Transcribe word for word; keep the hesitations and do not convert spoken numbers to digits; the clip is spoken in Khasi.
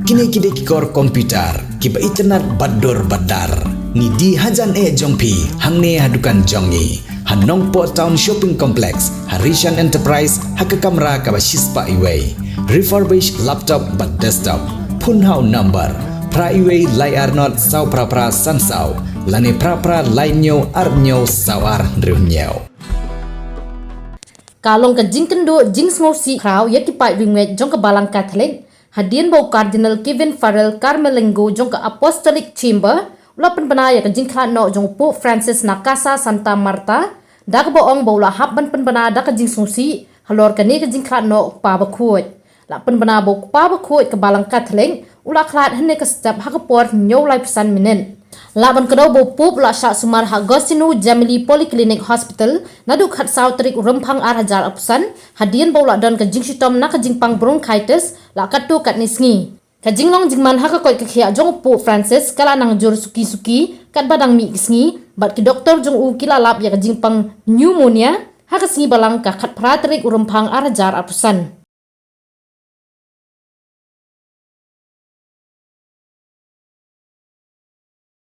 Kine ki dei ki kor computer kiba itynnad bad dur bad dar. Ngi die hajan eh jong phi hangne ha dukan jong ngi ha Nongpoh Town Shopping Complex, ha Rishan Enterprise, ha ka kamra kaba shispah iwei. Refurbished laptop bad desktop. Phone ha u number phra iwei lai ar not saw phra phra san saw lane phra phra lai hynñiew ar hynñiew saw ar hynriew hynñiew. Ka long ka jingkynduh jingsngewsih khraw ïa ki paid riewngeit jong ka Balang Katholik hadien ba u Cardinal Kevin Farrell Camerlengo jong ka Apostolic Chamber u la pynbna ïa ka jingkhlad noh jong u Pope Francis na Casa Santa Marta, da kaba ong ba u la hap ban pynbna da ka jingsngewsih halor kane ka jingkhlad noh u Kpa Bakhuid. La pynbna ba u Kpa Bakhuid ka Balang Katholik u la khlad hynne ka step ha ka por hynñiew laiphew san minit. Lah ban kdew ba u Pope u la shah sumar ha Agostino Gemelli Polyclinic Hospital naduh khatsaw tarik u Rymphang ar hajar arphew san, hadien ba u la don ka jingshitom na ka jingpang bronchitis la katto katne sngi. Ka jinglong jingman ha ka koit ka khiah jong u Pope Francis ka la nang jur suki suki katba dang mih ka sngi, bad ki doktor jong u ki la lap ïa ka jingpang pneumonia ha ka sngi Balang ka khatphra tarik u Rymphang ar hajar arphew san.